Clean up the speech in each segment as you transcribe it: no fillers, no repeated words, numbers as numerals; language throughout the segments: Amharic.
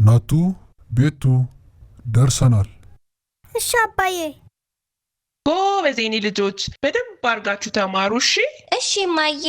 ናቱ፣ ቤቱ ደርሰናል። እሺ አባዬ። ጎበዝ የኔ ልጆች፣ በደንብ አድርጋችሁ ተማሩ። እሺ። እሺ እማዬ።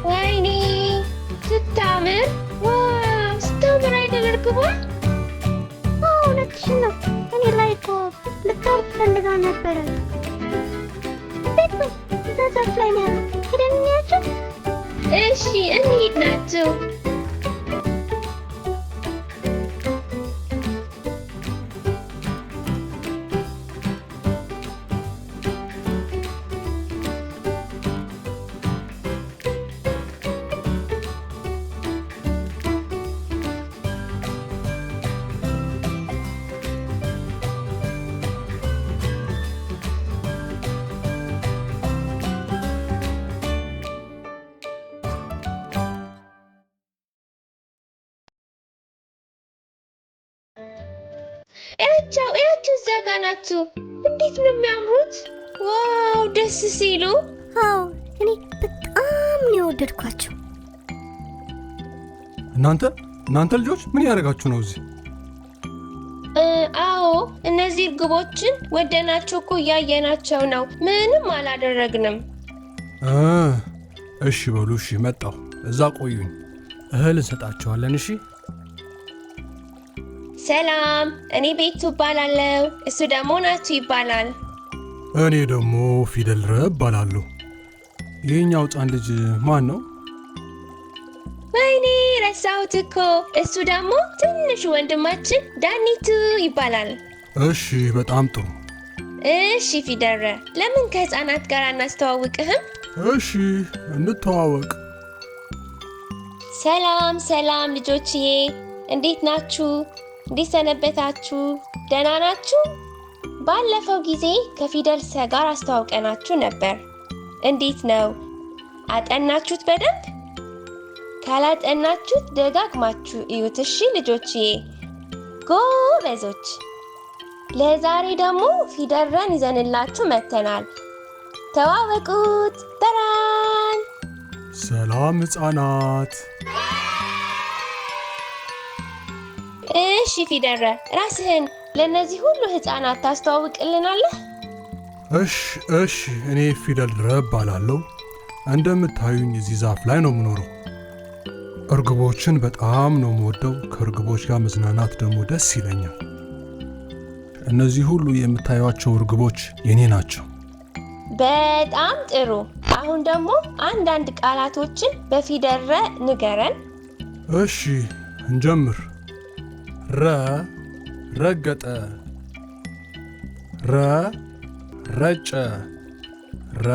ወይኔ ስታምር! Wow ስታምር አይደል እርግቧ? አዎ እውነትሽን ነው። እኔ ላይ እኮ ልታርፍ ፈልጋ ነበረ። ቤቱ እዛ ዛፍ ላይ ነው ያሉት። ሄደን እንያቸው። እሺ እንሂድ ናቸው። እያቸው እያቸው፣ እዛ ጋ ናቸው። እንዴት ነው የሚያምሩት! Wow ደስ ሲሉ! አዎ እኔ በጣም ነው የወደድኳቸው። እናንተ እናንተ ልጆች ምን ያደርጋችሁ ነው እዚህ? አዎ እነዚህ እርግቦችን ወደናቸው እኮ እያየናቸው ነው። ምንም አላደረግንም። እ እሺ በሉ እሺ፣ መጣሁ። እዛ ቆዩኝ፣ እህል እንሰጣቸዋለን። እሺ ሰላም፣ እኔ ቤቱ እባላለሁ። እሱ ደግሞ ናቱ ይባላል። እኔ ደግሞ ፊደል ረ እባላለሁ። ይህኛው ሕፃን ልጅ ማን ነው? ወይኔ ረሳሁት እኮ። እሱ ደግሞ ትንሹ ወንድማችን ዳኒቱ ይባላል። እሺ በጣም ጥሩ። እሺ ፊደረ፣ ለምን ከህፃናት ጋር አናስተዋውቅህም? እሺ እንተዋወቅ። ሰላም ሰላም ልጆችዬ፣ እንዴት ናችሁ? እንዴት ሰነበታችሁ? ደህና ናችሁ? ባለፈው ጊዜ ከፊደል ሰ ጋር አስተዋውቀናችሁ ነበር። እንዴት ነው አጠናችሁት በደንብ? ካላጠናችሁት ደጋግማችሁ እዩት። እሺ ልጆችዬ፣ ጎበዞች። ለዛሬ ደግሞ ፊደል ረን ይዘንላችሁ መጥተናል። ተዋወቁት። ተራን ሰላም ሕፃናት። እሺ ፊደረ፣ ራስህን ለእነዚህ ሁሉ ህፃናት ታስተዋውቅልናለህ? እሽ እሽ፣ እኔ ፊደል ረ እባላለሁ። እንደምታዩኝ እዚህ ዛፍ ላይ ነው የምኖረው። እርግቦችን በጣም ነው የምወደው። ከእርግቦች ጋር መዝናናት ደግሞ ደስ ይለኛል። እነዚህ ሁሉ የምታዩቸው እርግቦች የኔ ናቸው። በጣም ጥሩ። አሁን ደግሞ አንዳንድ ቃላቶችን በፊደል ረ ንገረን። እሺ እንጀምር። ረ ረገጠ፣ ረ ረጨ፣ ረ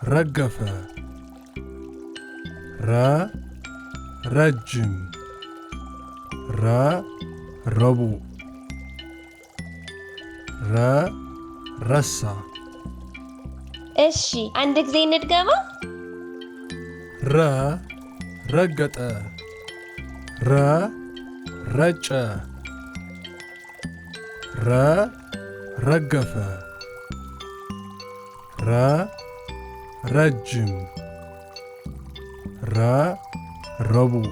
ረገፈ፣ ረ ረጅም፣ ረ ረቡዕ፣ ረ ረሳ። እሺ አንድ ጊዜ እንድገማ። ረ ረገጠ፣ ረ ረጨ፣ ረ ረገፈ፣ ረ ረጅም፣ ረ ረቡዕ፣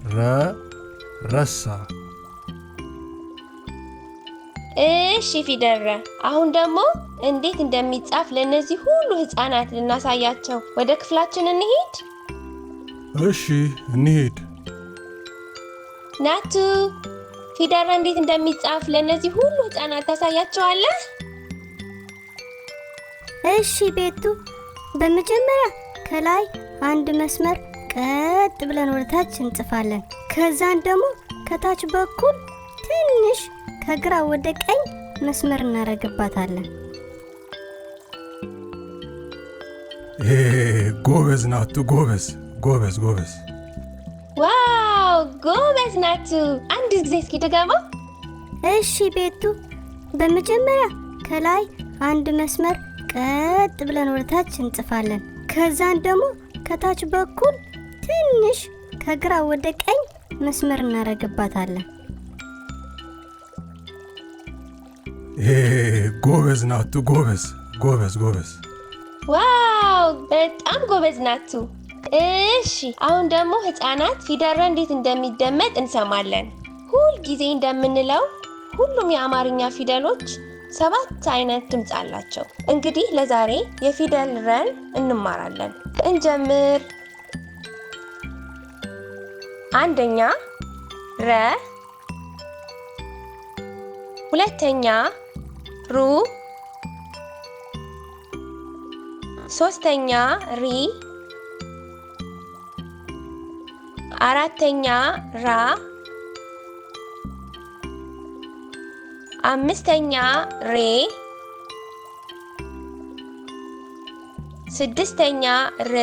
ረ ረሳ። እሺ ፊደረ፣ አሁን ደግሞ እንዴት እንደሚጻፍ ለእነዚህ ሁሉ ህፃናት ልናሳያቸው ወደ ክፍላችን እንሂድ። እሺ እንሂድ። ናቱ፣ ፊደረ እንዴት እንደሚጻፍ ለእነዚህ ሁሉ ህፃናት ታሳያቸዋለህ? እሺ ቤቱ፣ በመጀመሪያ ከላይ አንድ መስመር ቀጥ ብለን ወደ ታች እንጽፋለን። ከዛን ደግሞ ከታች በኩል ትንሽ ከግራ ወደ ቀኝ መስመር እናደርግባታለን። ጎበዝ ናቱ፣ ጎበዝ ጎበዝ ጎበዝ። Wow ጎበዝ ናቱ። አንድ ጊዜ እስኪ ድገመው። እሺ ቤቱ፣ በመጀመሪያ ከላይ አንድ መስመር ቀጥ ብለን ወደ ታች እንጽፋለን። ከዛን ደግሞ ከታች በኩል ትንሽ ከግራ ወደ ቀኝ መስመር እናደርግባታለን። ጎበዝ ናቱ፣ ጎበዝ ጎበዝ ጎበዝ። Wow በጣም ጎበዝ ናቱ። እሺ አሁን ደግሞ ህፃናት ፊደል ረ እንዴት እንደሚደመጥ እንሰማለን። ሁል ጊዜ እንደምንለው ሁሉም የአማርኛ ፊደሎች 7 አይነት ድምፅ አላቸው። እንግዲህ ለዛሬ የፊደል ረን እንማራለን። እንጀምር። አንደኛ ረ፣ ሁለተኛ ሩ፣ ሶስተኛ ሪ፣ አራተኛ ራ፣ አምስተኛ ሬ፣ ስድስተኛ ር፣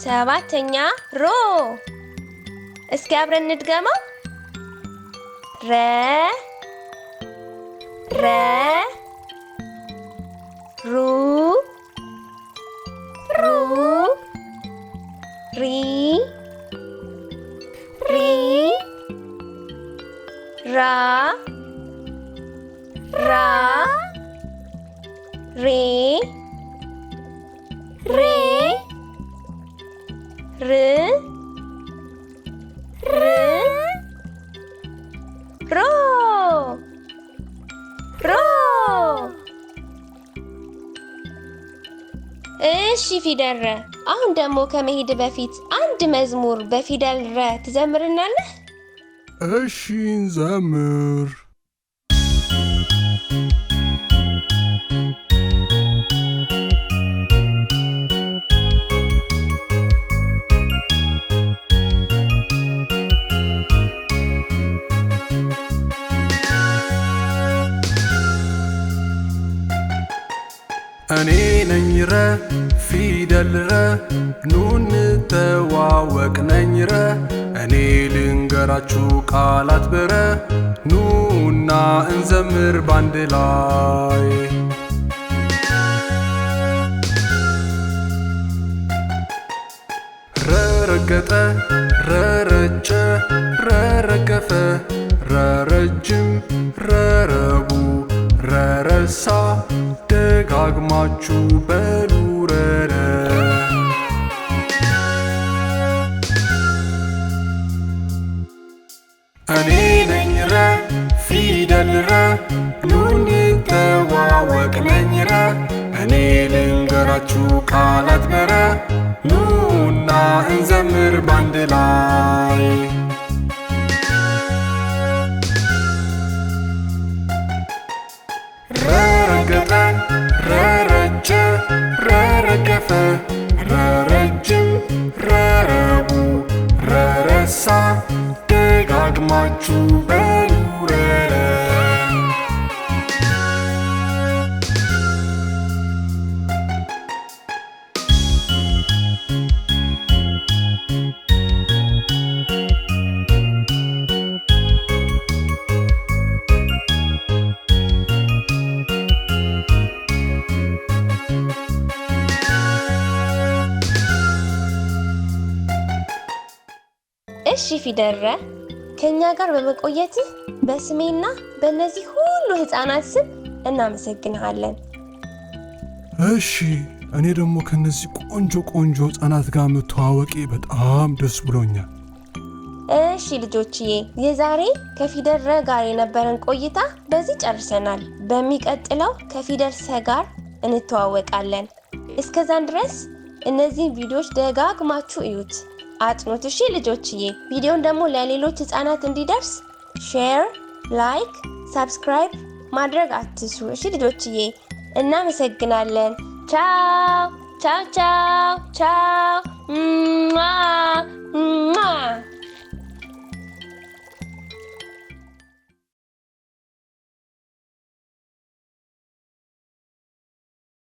ሰባተኛ ሮ። እስኪ አብረን እንድገመው። ረ ረ ሩ ሩ ሪ ሪ ራ ራ ሬ ሬ ር ር ሮ ሮ። እሺ ፊደል ረ፣ አሁን ደግሞ ከመሄድ በፊት አንድ መዝሙር በፊደል ረ ትዘምርናለህ? እሺ እንዘምር። እኔ ነኝ ረ ፊደል ረ፣ ኑ እንተዋወቅ ነኝ ረ። እኔ ልንገራችሁ ቃላት በረ፣ ኑና እንዘምር ባንድ ላይ። ረረገጠ ረረጨ ረረገፈ ረረጅም ረረቡ ረረሳ ደጋግማችሁ በሉ ረረ። እኔ ነኝ ረ ፊደል ረ፣ ኑ እንተዋወቅ ነኝ ረ። እኔ ልንገራችሁ ቃላት በረ፣ ኑና እንዘምር ባንድ ላይ። ረረገጠ ረረጨ ረረገፈ ረረጅም ረረቡ ረረሳ ደጋግማችሁ በሉ ረረ። እሺ ፊደል ረ፣ ከኛ ጋር በመቆየትህ በስሜና በእነዚህ ሁሉ ህፃናት ስም እናመሰግንሃለን። እሺ እኔ ደግሞ ከነዚህ ቆንጆ ቆንጆ ህፃናት ጋር መተዋወቄ በጣም ደስ ብሎኛል። እሺ ልጆችዬ፣ የዛሬ ከፊደል ረ ጋር የነበረን ቆይታ በዚህ ጨርሰናል። በሚቀጥለው ከፊደል ሰ ጋር እንተዋወቃለን። እስከዛን ድረስ እነዚህን ቪዲዮዎች ደጋግማችሁ እዩት፣ አጥኑት። እሺ ልጆችዬ፣ ቪዲዮን ደግሞ ለሌሎች ህፃናት እንዲደርስ share፣ like፣ subscribe ማድረግ አትርሱ። እሺ ልጆችዬ፣ እናመሰግናለን። ቻው ቻው ቻው ቻው።